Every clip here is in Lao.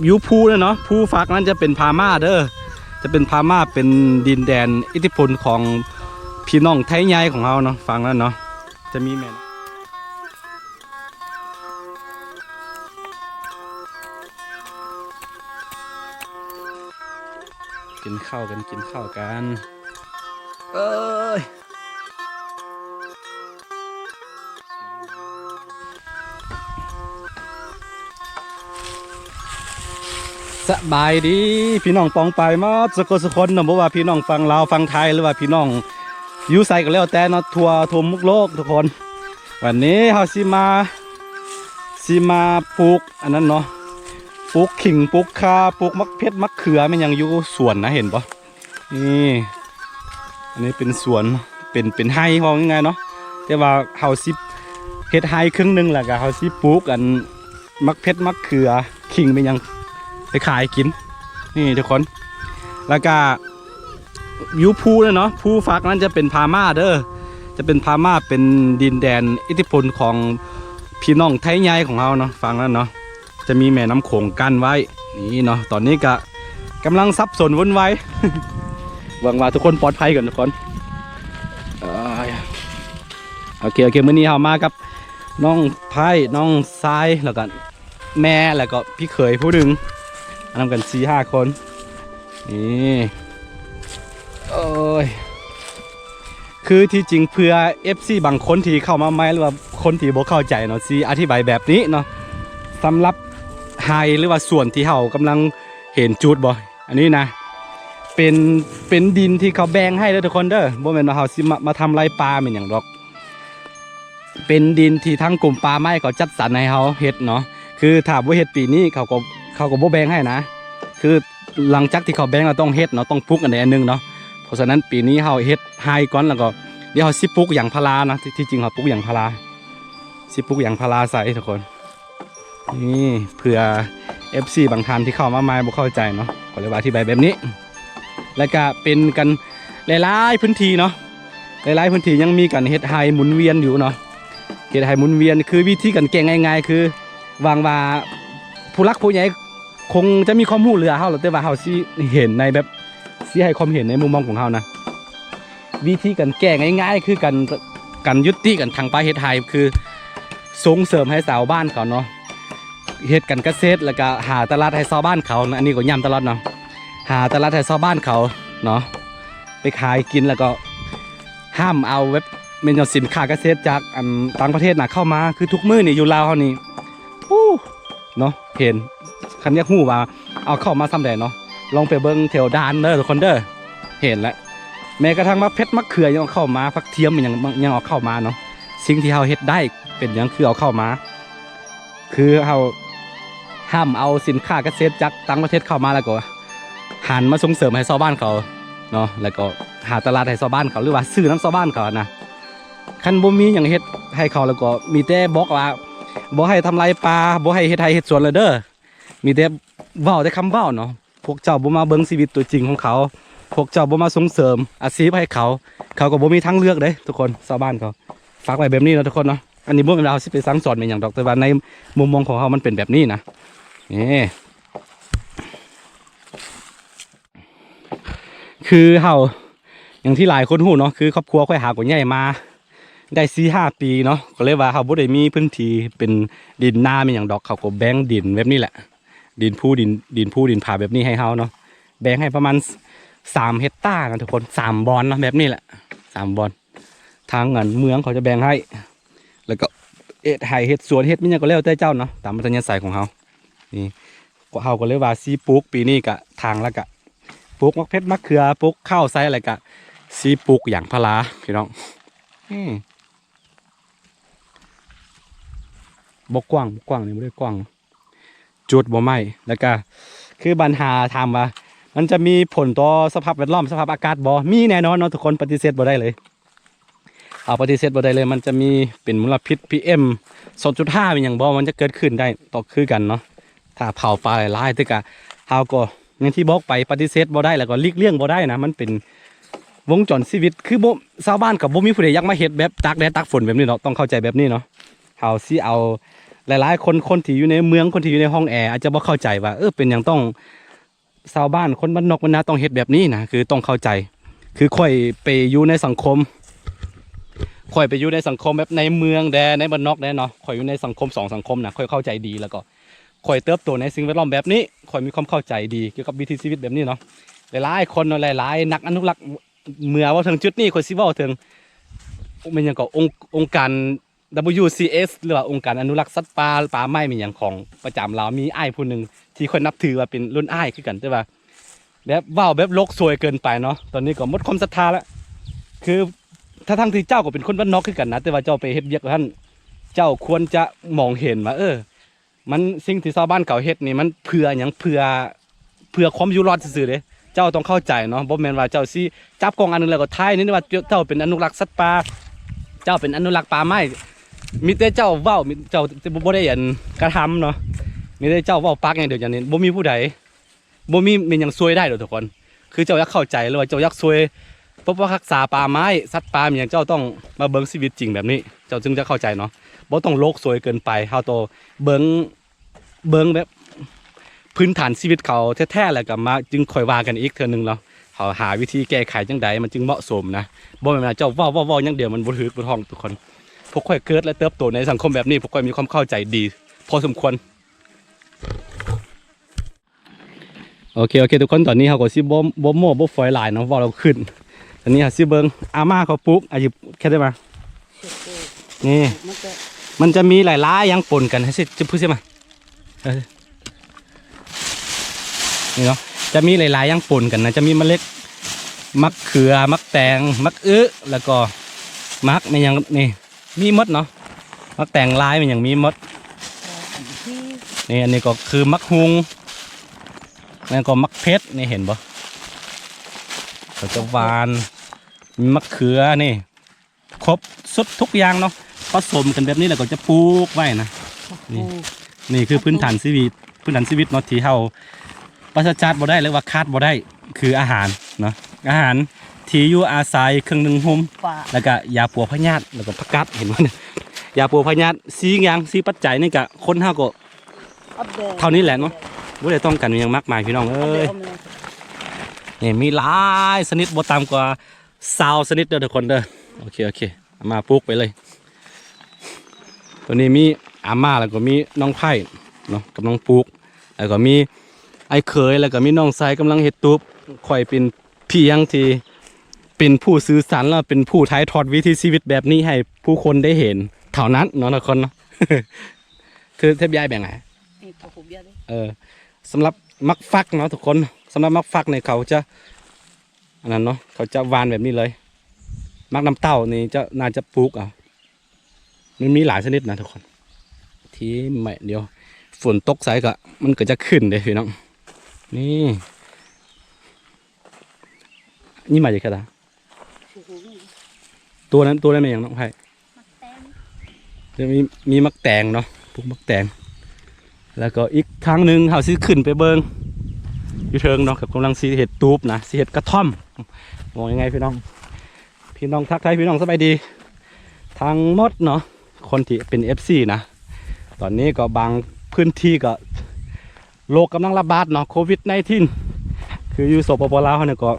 ຢູ່ພູນັ້ນເນາະ ພູຟາກນັ້ນຈະເປັນພະມ້າເດີ ຈະເປັນພະມ້າ ເປັນດິນແດນອິດທິພົນຂອງພີ່ນ້ອງໄທໃຫຍ່ຂອງເຮົາເນາະ ຝັ່ງນັ້ນເນາະ ຈະມີແມ່ນ ກິນເຂົ້າກັນ ກິນເຂົ້າກັນ ເອີຍ ສະບາຍດີພີ່ນ້ອງປ້ອງປາຍໝົດສຸຄົນສຸຄົນເນາະ ບໍ່ວ່າພີ່ນ້ອງຝັ່ງລາວຝັ່ງໄທ ຫຼືວ່າພີ່ນ້ອງຢູ່ໃສກໍແລ້ວແຕ່ເນາະ ທົ່ວທຸກມຸມໂລກທຸກຄົນ. ວັນນີ້ເຮົາຊິມາ ຊິມາປູກອັນນັ້ນເນາະ ປູກຂີງ ປູກຂ່າ ປູກໝາກເຜັດ ໝາກເຂືອ ແມ່ນຫຍັງຢູ່ສວນນະ ເຫັນບໍ່? ນີ້ ອັນນີ້ເປັນສວນ ເປັນ ເປັນໄຮ່ ເວົ້າງ່າຍໆເນາະ ແຕ່ວ່າເຮົາຊິເຮັດໄຮ່ເຄິ່ງໜຶ່ງ ແລ້ວກໍເຮົາຊິປູກອັນໝາກເຜັດ ໝາກເຂືອ ຂີງ ແມ່ນຫຍັງ ໄປຂາຍກິນ ນີ້ທຸກຄົນ. ແລ້ວກໍຢູ່ພູນັ້ນເນາະ ພູຟາກນັ້ນຈະເປັນພະມ້າເດີ ຈະເປັນພະມ້າ ເປັນດິນແດນອິດທິພົນຂອງພີ່ນ້ອງໄທໃຫຍ່ຂອງເຮົາເນາະ ຝັ່ງນັ້ນເນາະ. ຈະມີແມ່ນ້ຳໂຂງກັ້ນໄວ້ ນີ້ເນາະ ຕອນນີ້ກະກຳລັງສັບສົນວຸ່ນວາຍ ຫວັງວ່າທຸກຄົນປອດໄພກັນທຸກຄົນ ເອີຍ ໂອເຄ ໂອເຄ ມື້ນີ້ເຮົາມາກັບນ້ອງໄພ້ ນ້ອງຊາຍ ແລ້ວກະແມ່ ແລ້ວກໍພີ່ເຂີຍຜູ້ໜຶ່ງ ມານຳກັນສີ່ຫ້າຄົນ ນີ້ ໂອ້ຍ ຄືທີ່ຈິງເພື່ອເອັຟຊີບາງຄົນທີ່ເຂົ້າມາໃໝ່ ຫຼືວ່າຄົນທີ່ບໍ່ເຂົ້າໃຈເນາະ ຊິອະທິບາຍແບບນີ້ເນາະ ສຳລັບໄຮ່ ຫຼືວ່າສວນທີ່ເຮົາກຳລັງເຫັນຈຸດບໍ່ ອັນນີ້ນະ ເປັນ ເປັນດິນທີ່ເຂົາແບ່ງໃຫ້ເດີທຸກຄົນເດີ ບໍ່ແມ່ນວ່າເຮົາຊິມາ ມາທຳລາຍປ່າແມ່ນຫຍັງດອກ ເປັນດິນທີ່ທາງກົມປ່າໄມ້ເຂົາຈັດສັນໃຫ້ເຮົາເຮັດເນາະ ຄືຖ້າບໍ່ເຮັດປີນີ້ເຂົາກໍ ເຂົາກໍບໍ່ແບ່ງໃຫ້ນະ ຄືຫຼັງຈາກທີ່ເຂົາແບ່ງແລ້ວຕ້ອງເຮັດເນາະ ຕ້ອງປູກອັນໃດອັນໜຶ່ງເນາະ ເພາະສະນັ້ນປີນີ້ເຮົາເຮັດໄຮ່ກ່ອນ ແລ້ວກໍດຽວເຮົາຊິປູກຢາງພາລາເນາະ ທີ່ ທີ່ຈິງເຮົາປູກຢາງພາລາ ຊິປູກຢາງພາລາໃສ່ທຸກຄົນ ນີ້ເພື່ອເອັຟຊີບາງທ່ານທີ່ເຂົ້າມາໃໝ່ບໍ່ເຂົ້າໃຈເນາະ ກໍເລີຍວ່າອະທິບາຍແບບນີ້ ແລ້ວກະເປັນກັນຫຼາຍໆພື້ນທີ່ເນາະ ຫຼາຍໆພື້ນທີ່ຍັງມີການເຮັດໄຮ່ໝູນວຽນຢູ່ເນາະ ເຮັດໄຮ່ໝູນວຽນ ຄືວິທີການແກ້ງ່າຍໆ ຄືຫວັງວ່າຜູ້ຫຼັກຜູ້ໃຫຍ່ຄົງຈະມີຄວາມຮູ້ເຫຼືອເຮົາແລ້ວ ແຕ່ວ່າເຮົາຊິເຫັນໃນແບບ ຊິໃຫ້ຄວາມເຫັນໃນມຸມມອງຂອງເຮົານະ ວິທີການແກ້ງ່າຍໆ ຄືການ ການຍຸຕິການຖາງປ່າເຮັດໄຮ່ ຄືສົ່ງເສີມໃຫ້ຊາວບ້ານເຂົາເນາະ ເຮັດການກະເສດ ແລ້ວກະຫາຕະຫຼາດໃຫ້ຊາວບ້ານເຂົາ ອັນນີ້ກໍຢ້ຳຕະຫຼອດເນາະ ຫາຕະຫຼາດໃຫ້ຊາວບ້ານເຂົາເນາະ ໄປຂາຍກິນ ແລ້ວກໍຫ້າມເອົາແບບ ແມ່ນຫຍັງ ສິນຄ້າກະເສດຈາກອັນຕ່າງປະເທດນະເຂົ້າມາ ຄືທຸກມື້ນີ້ຢູ່ລາວເຮົານີ້ ໂອ້ ເນາະ ເຫັນ ຄັນຢາກຮູ້ວ່າເອົາເຂົ້າມາຊ່ຳໃດເນາະ ລອງໄປເບິ່ງແຖວດ່ານເດີທຸກຄົນເດີ ເຫັນແຫຼະ ແມ້ກະທັ່ງໝາກເຜັດໝາກເຂືອຍັງເອົາເຂົ້າມາ ຜັກທຽມຫຍັງ ຍັງເອົາເຂົ້າມາເນາະ ສິ່ງທີ່ເຮົາເຮັດໄດ້ເປັນຫຍັງຄືເອົາເຂົ້າມາ ຄືເຮົາຫ້າມເອົາສິນຄ້າກະເສດຈາກຕ່າງປະເທດເຂົ້າມາ ແລ້ວກໍຫັນມາສົ່ງເສີມໃຫ້ຊາວບ້ານເຂົາເນາະ ແລ້ວກໍຫາຕະຫຼາດໃຫ້ຊາວບ້ານເຂົາ ຫຼືວ່າຊື້ນຳຊາວບ້ານເຂົານະ ຄັນບໍ່ມີຫຍັງເຮັດໃຫ້ເຂົາ ແລ້ວກໍມີແຕ່ບອກວ່າບໍ່ໃຫ້ທຳລາຍປ່າ ບໍ່ໃຫ້ເຮັດໄຮ່ເຮັດສວນແລ້ວເດີ ມີແຕ່ເວົ້າແຕ່ຄຳເວົ້າເນາະ ພວກເຈົ້າບໍ່ມາເບິ່ງຊີວິດຕົວຈິງຂອງເຂົາ ພວກເຈົ້າບໍ່ມາສົ່ງເສີມອາຊີບໃຫ້ເຂົາ ເຂົາກໍບໍ່ມີທາງເລືອກເດ້ທຸກຄົນ ຊາວບ້ານເຂົາ ຝາກໄວ້ແບບນີ້ເນາະທຸກຄົນເນາະ ອັນນີ້ບໍ່ແມ່ນວ່າເຮົາຊິໄປສັ່ງສອນແມ່ນຫຍັງດອກ ແຕ່ວ່າໃນມຸມມອງຂອງເຮົາມັນເປັນແບບນີ້ນະ ນີ້ ຄືເຮົາ ຢ່າງທີ່ຫຼາຍຄົນຮູ້ເນາະ ຄືຄອບຄົວຂ້ອຍຫາກໍໃຫຍ່ມາໄດ້ສີ່ຫ້າປີເນາະ ກໍເລີຍວ່າເຮົາບໍ່ໄດ້ມີພື້ນທີ່ເປັນດິນນາແມ່ນຫຍັງດອກ ເຂົາກໍແບ່ງດິນແບບນີ້ແຫຼະ ດິນພູ ດິນ ດິນພູດິນຜາແບບນີ້ໃຫ້ເຮົາເນາະ ແບ່ງໃຫ້ປະມານສາມເຮັກຕານະທຸກຄົນ ສາມບ່ອນເນາະ ແບບນີ້ແຫຼະ ສາມບ່ອນ ທາງອັນເມືອງເຂົາຈະແບ່ງໃຫ້ ແລ້ວກໍເຮັດໄຮ່ເຮັດສວນເຮັດແມ່ນຫຍັງກໍແລ້ວແຕ່ເຈົ້າເນາະ ຕາມອັດຕະຍາໄສຂອງເຮົາ ນີ້ ພວກເຮົາກໍເລີຍວ່າຊິປູກ ປີນີ້ກະຖາງ ແລ້ວກະປູກໝາກເຜັດໝາກເຂືອ ປູກເຂົ້າໃສ່ ແລ້ວກະຊິປູກຢາງພາລາພີ່ນ້ອງ ອືມ ບໍ່ກວ້າງ ບໍ່ກວ້າງ ນີ້ບໍ່ໄດ້ກວ້າງ ຈຸດບໍ່ໄໝ້ ແລ້ວກະຄືບັນຫາຖາມວ່າມັນຈະມີຜົນຕໍ່ສະພາບແວດລ້ອມ ສະພາບອາກາດບໍ່? ມີແນ່ນອນເນາະທຸກຄົນ ປະຕິເສດບໍ່ໄດ້ເລີຍ ເອົາປະຕິເສດບໍ່ໄດ້ເລີຍ ມັນຈະມີເປັນມົນລະພິດ ພີເອັມ ສອງຈຸດຫ້າ ແມ່ນຫຍັງບໍ່ ມັນຈະເກີດຂຶ້ນໄດ້ຕໍ່ຄືກັນເນາະ ຖ້າເຜົາປ່າຫຼາຍໆ ແຕ່ກະເຮົາກໍ ຢ່າງທີ່ບອກໄປ ປະຕິເສດບໍ່ໄດ້ ແລ້ວກໍຫຼີກລ່ຽງບໍ່ໄດ້ນະ ມັນເປັນວົງຈອນຊີວິດ ຄືບໍ່ ຊາວບ້ານກໍບໍ່ມີຜູ້ໃດຢາກມາເຮັດແບບຕາກແດດຕາກຝົນແບບນີ້ດອກ ຕ້ອງເຂົ້າໃຈແບບນີ້ເນາະ ເຮົາຊິເອົາ ຫຼາຍໆຄົນ ຄົນທີ່ຢູ່ໃນເມືອງ ຄົນທີ່ຢູ່ໃນຫ້ອງແອ ອາດຈະບໍ່ເຂົ້າໃຈວ່າ ເອີ ເປັນຫຍັງຕ້ອງ ຊາວບ້ານຄົນບ້ານນອກບ້ານນາຕ້ອງເຮັດແບບນີ້ນະ ຄືຕ້ອງເຂົ້າໃຈ. ຄືຂ້ອຍໄປຢູ່ໃນສັງຄົມ ຂ້ອຍໄປຢູ່ໃນສັງຄົມແບບໃນເມືອງແດ່ ໃນບ້ານນອກແດ່ເນາະ ຂ້ອຍຢູ່ໃນສັງຄົມສອງສັງຄົມນະ ຂ້ອຍເຂົ້າໃຈດີ ແລ້ວກໍຂ້ອຍເຕີບໂຕໃນສິ່ງແວດລ້ອມແບບນີ້ ຂ້ອຍມີຄວາມເຂົ້າໃຈດີກ່ຽວກັບວິຖີຊີວິດແບບນີ້ເນາະ. ຫຼາຍໆຄົນເນາະ ຫຼາຍໆນັກອະນຸລັກ ເມື່ອເວົ້າເຖິງຈຸດນີ້ ຂ້ອຍຊິເວົ້າເຖິງ ແມ່ນຫຍັງກໍ ອົງ ອົງການ WCS ຫຼືວ່າອົງການອະນຸລັກສັດປ່າ ປ່າໄມ້ ແມ່ນຫຍັງຂອງປະຈຳລາວ ມີອ້າຍຜູ້ໜຶ່ງທີ່ຂ້ອຍນັບຖືວ່າເປັນລຸ້ນອ້າຍຄືກັນ ແຕ່ວ່າແບບເວົ້າແບບໂລກສວຍເກີນໄປເນາະ ຕອນນີ້ກໍໝົດຄວາມສັດທາແລ້ວ. ຄືທັງໆທີ່ເຈົ້າກໍເປັນຄົນບ້ານນອກຄືກັນນະ ແຕ່ວ່າເຈົ້າໄປເຮັດວຽກຢູ່ຫັ້ນ ເຈົ້າຄວນຈະມອງເຫັນວ່າ ເອີ ມັນ ສິ່ງທີ່ຊາວບ້ານເຂົາເຮັດນີ້ ມັນເພື່ອຫຍັງ? ເພື່ອ ເພື່ອຄວາມຢູ່ລອດຊື່ໆເດ້. ເຈົ້າຕ້ອງເຂົ້າໃຈເນາະ ບໍ່ແມ່ນວ່າເຈົ້າຊິຈັບກ້ອງອັນໜຶ່ງແລ້ວກໍຖ່າຍນີ້ວ່າເຈົ້າເປັນອະນຸລັກສັດປ່າ ເຈົ້າເປັນອະນຸລັກປ່າໄມ້ ມີແຕ່ເຈົ້າເວົ້າ ມີ ເຈົ້າບໍ່ໄດ້ອັນກະທຳເນາະ ມີແຕ່ເຈົ້າເວົ້າປາກຢ່າງດຽວ ຢ່າງນີ້ ບໍ່ມີຜູ້ໃດ ບໍ່ມີແມ່ນຫຍັງຊ່ວຍໄດ້ດອກທຸກຄົນ. ຄືເຈົ້າຢາກເຂົ້າໃຈ ຫຼືວ່າເຈົ້າຢາກຊ່ວຍປົກປັກຮັກສາປ່າໄມ້ ສັດປ່າ ແມ່ນຫຍັງ ເຈົ້າຕ້ອງມາເບິ່ງຊີວິດຈິງແບບນີ້ ເຈົ້າຈຶ່ງຈະເຂົ້າໃຈເນາະ. ບໍ່ຕ້ອງໂລກສວຍເກີນໄປ ເຮົາຕ້ອງເບິ່ງ ເບິ່ງແບບພື້ນຖານຊີວິດເຂົາແທ້ໆ ແລ້ວກໍມາຈຶ່ງຄ່ອຍວ່າກັນອີກເທື່ອໜຶ່ງເນາະ ເຮົາຫາວິທີແກ້ໄຂຈັ່ງໃດມັນຈຶ່ງເໝາະສົມນະ. ບໍ່ແມ່ນວ່າເຈົ້າເວົ້າ ເວົ້າ ເວົ້າຢ່າງດຽວ ມັນບໍ່ຖືກບໍ່ຕ້ອງທຸກຄົນ. ພວກຂ້ອຍເກີດ ແລະ ເຕີບໂຕໃນສັງຄົມແບບນີ້ ພວກຂ້ອຍມີຄວາມເຂົ້າໃຈດີພໍສົມຄວນ. ໂອເຄ ໂອເຄ ທຸກຄົນ ຕອນນີ້ເຮົາກໍຊິບໍ່ ບໍ່ໂມ້ບໍ່ຟອຍຫຼາຍເນາະ ເວົ້າແລ້ວຂຶ້ນ. ຕອນນີ້ເຮົາຊິເບິ່ງອາມ່າເຂົາປູກ ອາ ແຄ່ໄດ້ມາ ນີ້ ມັນຈະ ມັນຈະມີຫຼາຍໆຢ່າງປົນກັນ ໃຫ້ຊິ ຈະ ຜູ້ຊິມາ ເອີ ນີ້ເນາະ ຈະມີຫຼາຍໆຢ່າງປົນກັນນະ ຈະມີມະເລັດ ໝາກເຂືອ ໝາກແຕງ ໝາກອຶ ແລ້ວກໍໝາກແມ່ນຫຍັງນີ້ ມີໝົດເນາະ ໝາກແຕງລາຍແມ່ນຫຍັງມີໝົດ. ນີ້ ອັນນີ້ກໍຄືໝາກຫຸ່ງ ແລ້ວກໍໝາກເຜັດ ນີ້ເຫັນບໍ່ ເຂົາຈະຫວ່ານ ມີໝາກເຂືອນີ້ ຄົບຊຸດທຸກຢ່າງເນາະ ປະສົມກັນແບບນີ້ ແລ້ວກໍຈະປູກໄວ້ນະ. ນີ້ ນີ້ຄືພື້ນຖານຊີວິດ ພື້ນຖານຊີວິດເນາະ ທີ່ເຮົາປາສະຈາກບໍ່ໄດ້ ຫຼືວ່າຂາດບໍ່ໄດ້ ຄືອາຫານເນາະ ອາຫານ ທີ່ຢູ່ອາໄສ ເຄື່ອງນຸ່ງຫົ່ມ ປາ ແລ້ວກະຢາປົວພະຍາດ ແລ້ວກະຜັກກາດ ເຫັນບໍ່ ຢາປົວພະຍາດ ສີ່ຢ່າງ ສີ່ປັດໄຈນີ້ກະ ຄົນເຮົາກໍເທົ່ານີ້ແຫຼະເນາະ ບໍ່ໄດ້ຕ້ອງການຫຍັງມາກມາຍ ພີ່ນ້ອງເອີຍ. ນີ້ມີຫຼາຍຊະນິດ ບໍ່ຕ່ຳກວ່າຊາວຊະນິດເດີທຸກຄົນເດີ. ໂອເຄ ໂອເຄ ອາມ່າປູກໄປເລີຍ. ຕົວນີ້ມີອາມ່າ ແລ້ວກໍມີນ້ອງໄພ້ເນາະ ກຳລັງປູກ ແລ້ວກໍມີອ້າຍເຂີຍ ແລ້ວກໍມີນ້ອງຊາຍກຳລັງເຮັດຕູບ. ຂ້ອຍເປັນພຽງທີ່ເປັນຜູ້ສື່ສານ ແລະ ເປັນຜູ້ຖ່າຍທອດວິຖີຊີວິດແບບນີ້ໃຫ້ຜູ້ຄົນໄດ້ເຫັນເທົ່ານັ້ນເນາະ ທຸກຄົນເນາະ. ຄືເທບຍ້າຍແບ່ງໃຫ້ ເອີ ສຳລັບໝາກຝັກເນາະທຸກຄົນ ສຳລັບໝາກຝັກນີ້ເຂົາຈະ ອັນນັ້ນເນາະ ເຂົາຈະຫວ່ານແບບນີ້ເລີຍ. ໝາກນ້ຳເຕົ້ານີ້ຈະ ໜ້າຈະປູກເອົາ ມັນມີຫຼາຍຊະນິດນະທຸກຄົນ. ທີ່ແມ່ນດຽວຝົນຕົກໃສ່ກໍ ມັນກໍຈະຂຶ້ນເດ້ພີ່ນ້ອງ. ນີ້ ນີ້ມາຈາກໃສລະ? ໂຕນັ້ນ ໂຕນັ້ນແມ່ນຫຍັງນ້ອງໄພ້? ຈະມີ ມີໝາກແຕງເນາະ ປູກໝາກແຕງ. ແລ້ວກໍອີກທາງໜຶ່ງ ເຮົາຊິຂຶ້ນໄປເບິ່ງຢູ່ເທິງເນາະ ກໍກຳລັງຊິເຮັດຕູບນະ ຊິເຮັດກະທ່ອມ ເວົ້າງ່າຍໆ ພີ່ນ້ອງ ພີ່ນ້ອງ ທັກທາຍພີ່ນ້ອງ ສະບາຍດີທັງໝົດເນາະ ຄົນທີ່ເປັນເອັຟຊີນະ. ຕອນນີ້ກໍບາງພື້ນທີ່ກໍໂລກກຳລັງລະບາດເນາະ ໂຄວິດໄນທີນ ຄືຢູ່ ສປປ ລາວ ເຮົານີ້ກໍ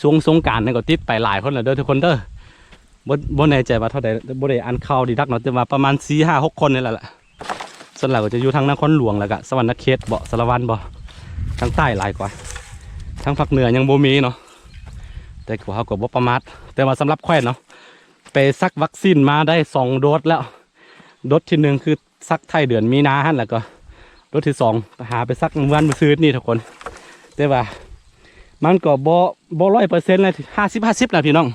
ຊ່ວງສົງການນີ້ກໍຕິດໄປຫຼາຍຄົນແລ້ວເດີທຸກຄົນເດີ. ບໍ່ ບໍ່ແນ່ໃຈວ່າເທົ່າໃດ ບໍ່ໄດ້ອ່ານຂ່າວດີດັກເນາະ ແຕ່ວ່າປະມານສີ່ຫ້າຫົກຄົນນີ້ແຫຼະ. ສ່ວນຫຼາຍກໍຈະຢູ່ທາງນະຄອນຫຼວງ ແລ້ວກະສະຫວັນນະເຂດບໍ ສາລະວັນບໍ ທາງໃຕ້ຫຼາຍກວ່າ ທາງພາກເໜືອຍັງບໍ່ມີເນາະ. ແຕ່ພວກເຮົາກໍບໍ່ປະໝາດ ແຕ່ວ່າສຳລັບຂ້ອຍເນາະ ໄປສັກວັກຊີນມາໄດ້ສອງໂດສແລ້ວ. ໂດສທີໜຶ່ງຄືສັກທ້າຍເດືອນມີນາຫັ້ນ ແລ້ວກໍໂດສທີສອງຫາໄປສັກມື້ວານມື້ຊືນນີ້ທຸກຄົນ. ແຕ່ວ່າມັນກໍບໍ່ ບໍ່ຮ້ອຍເປີເຊັນແລ້ວ ຫ້າສິບ ຫ້າສິບນະພີ່ນ້ອງ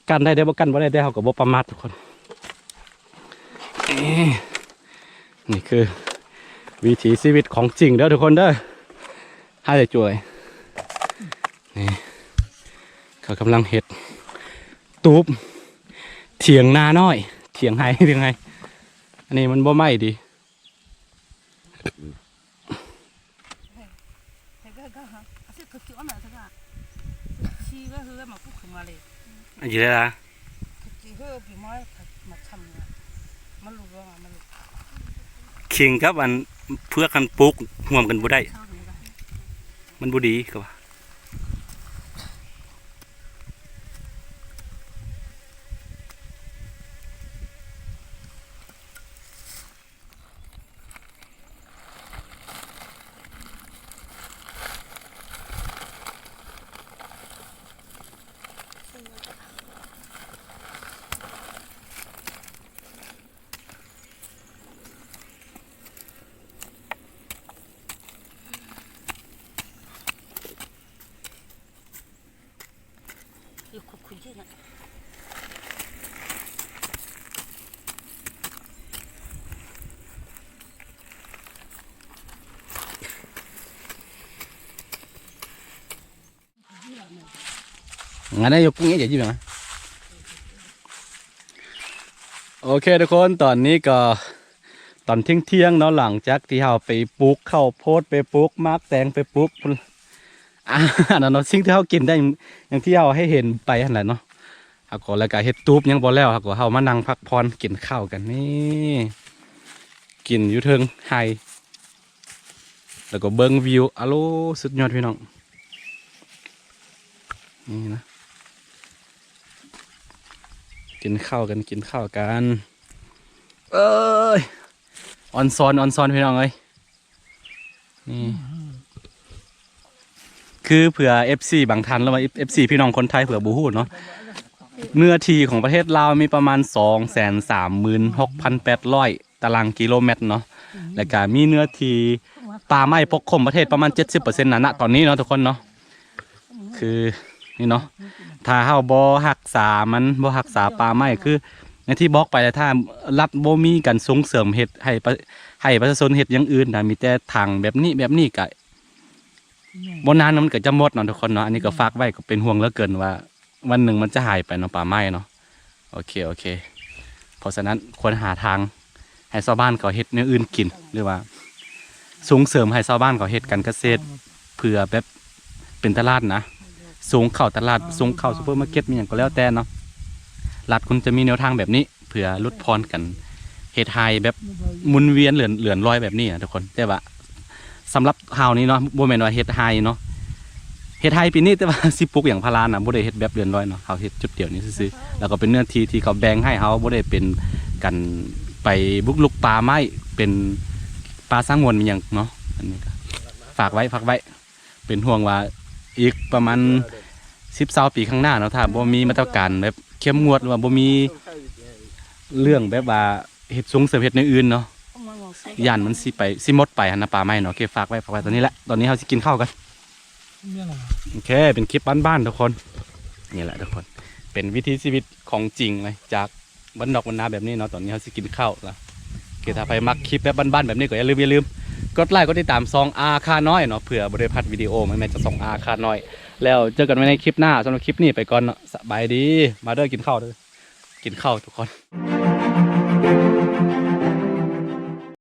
ກັ້ນໄດ້ ແຕ່ບໍ່ ກັ້ນບໍ່ໄດ້ ແຕ່ເຮົາກໍບໍ່ປະໝາດທຸກຄົນ. ເອີ ນີ້ຄືວິຖີຊີວິດຂອງຈິງເດີທຸກຄົນເດີ. ຫາຍໃຈຈ່ວຍ ນີ້ ເຂົາກຳລັງເຮັດຕູບ ຖຽງນານ້ອຍ ຖຽງໄຮ່ ຖຽງໄຮ່. ອັນນີ້ມັນບໍ່ໄໝ້ຕິ. ອັນນີ້ລະ ມາລຸກມາ ມາລຸກ. ເຄັ່ງກັບອັນເຜືອກຫັ້ນປູກຮ່ວມກັນບໍ່ໄດ້ ມັນບໍ່ດີ ເຂົາວ່າ. ງານນາຍົກພວກນີ້ຈະຢູ່ນະ. ໂອເຄທຸກຄົນ ຕອນນີ້ກໍຕອນທ່ຽງໆເນາະ ຫຼັງຈາກທີ່ເຮົາໄປປູກເຂົ້າໂພດ ໄປປູກໝາກແຕງ ໄປປູກ ອາ ອັນນັ້ນເນາະ ສິ່ງທີ່ເຮົາກິນໄດ້ ຢ່າງທີ່ເຮົາໃຫ້ເຫັນໄປຫັ້ນແຫຼະເນາະ. ເຮົາກໍ ແລ້ວກໍເຮັດຕູບຍັງບໍ່ແລ້ວ ເຮົາກໍເຂົ້າມານັ່ງພັກຜ່ອນກິນເຂົ້າກັນ ນີ້ ກິນຢູ່ເທິງໄຮ່ ແລ້ວກໍເບິ່ງວິວ ອາໂລ ສຸດຍອດພີ່ນ້ອງ ນີ້ນະ ກິນເຂົ້າກັນ ກິນເຂົ້າກັນ ເອີຍ ອອນຊອນ ອອນຊອນ ພີ່ນ້ອງເອີຍ. ນີ້ ຄືເຜື່ອເອັຟຊີບາງທ່ານ ຫຼືວ່າເອັຟຊີພີ່ນ້ອງຄົນໄທ ເຜື່ອບໍ່ຮູ້ເນາະ ເນື້ອທີ່ຂອງປະເທດລາວມີປະມານສອງແສນສາມໝື່ນຫົກພັນແປດຮ້ອຍຕາລາງກິໂລແມັດເນາະ ແລ້ວກະມີເນື້ອທີ່ປ່າໄມ້ປົກຄຸມປະເທດປະມານເຈັດສິບເປີເຊັນນະ ນະຕອນນີ້ເນາະທຸກຄົນເນາະ. ຄືນີ້ເນາະ ຖ້າເຮົາບໍ່ຮັກສາມັນ ບໍ່ຮັກສາປ່າໄມ້ ຄືຢ່າງທີ່ບອກໄປແຫຼະ ຖ້າລັດບໍ່ມີການສົ່ງເສີມເຮັດໃຫ້ປະ ໃຫ້ປະຊາຊົນເຮັດຢ່າງອື່ນນະ ມີແຕ່ຖັງແບບນີ້ ແບບນີ້ ກະບໍ່ນານມັນກໍຈະໝົດເນາະທຸກຄົນເນາະ. ອັນນີ້ກໍຝາກໄວ້ ກໍເປັນຫ່ວງເຫຼືອເກີນວ່າ ວັນໜຶ່ງມັນຈະຫາຍໄປເນາະ ປ່າໄມ້ເນາະ. ໂອເຄ ໂອເຄ ເພາະສະນັ້ນຄວນຫາທາງໃຫ້ຊາວບ້ານເຂົາເຮັດແນວອື່ນກິນ ຫຼືວ່າສົ່ງເສີມໃຫ້ຊາວບ້ານເຂົາເຮັດການກະເສດ ເພື່ອແບບເປັນຕະຫຼາດນະ ສົ່ງເຂົ້າຕະຫຼາດ ສົ່ງເຂົ້າຊຸບເປີມາເກັດ ມີຫຍັງກໍແລ້ວແຕ່ເນາະ. ລັດຄວນຈະມີແນວທາງແບບນີ້ ເພື່ອຫຼຸດຜ່ອນກັນ ເຮັດໃຫ້ແບບໝູນວຽນເລື່ອນ ເລື່ອນລອຍແບບນີ້ນະທຸກຄົນ. ແຕ່ວ່າສຳລັບເຮົານີ້ເນາະ ບໍ່ແມ່ນວ່າເຮັດໄຮ່ເນາະ ເຮັດໄຮ່ປີນີ້ ແຕ່ວ່າຊິປູກຢາງພາລານະ ບໍ່ໄດ້ເຮັດແບບເລື່ອນລອຍເນາະ ເຮົາເຮັດຈຸດດຽວນີ້ຊື່ໆ. ແລ້ວກໍເປັນເນື້ອທີ່ທີ່ເຂົາແບ່ງໃຫ້ເຮົາ ບໍ່ໄດ້ເປັນການໄປບຸກລຸກປ່າໄມ້ ເປັນປ່າສະຫງວນອີ່ຫຍັງເນາະ. ອັນນີ້ກໍຝາກໄວ້ ຝາກໄວ້ ເປັນຫ່ວງວ່າອີກປະມານສິບຊາວປີຂ້າງໜ້າເນາະ ຖ້າບໍ່ມີມາດຕະການແບບເຂັ້ມງວດ ຫຼືວ່າບໍ່ມີເລື່ອງແບບວ່າເຮັດ ສົ່ງເສີມເຮັດແນວອື່ນເນາະ ຢ້ານມັນຊິໄປ ຊິໝົດໄປຫັ້ນນະ ປ່າໄມ້ເນາະ. ໂອເຄ ຝາກໄວ້ ຝາກໄວ້ຕອນນີ້ແຫຼະ ຕອນນີ້ເຮົາຊິກິນເຂົ້າກັນ. ໂອເຄ ເປັນຄລິບບ້ານໆທຸກຄົນ ນີ້ແຫຼະທຸກຄົນ ເປັນວິຖີຊີວິດຂອງຈິງເລີຍ ຈາກ ບ້ານນອກບ້ານນາແບບນີ້ເນາະ. ຕອນນີ້ເຮົາຊິກິນເຂົ້າລະ ໂອເຄ ຖ້າໃຜມັກຄລິບແບບບ້ານໆແບບນີ້ກໍຢ່າລືມ ຢ່າລືມກົດໄລກ໌ ກົດຕິດຕາມຊ່ອງອາຄານ້ອຍເນາະ ເພື່ອບໍ່ໄດ້ພາດວິດີໂອໃໝ່ໆຈາກຊ່ອງອາຄານ້ອຍ. ແລ້ວເຈີກັນໃໝ່ໃນຄລິບໜ້າ ສຳລັບຄລິບນີ້ໄປກ່ອນເນາະ ສະບາຍດີ. ມາເດີ ກິນເຂົ້າເດີ ກິນເຂົ້າທຸກຄົນ.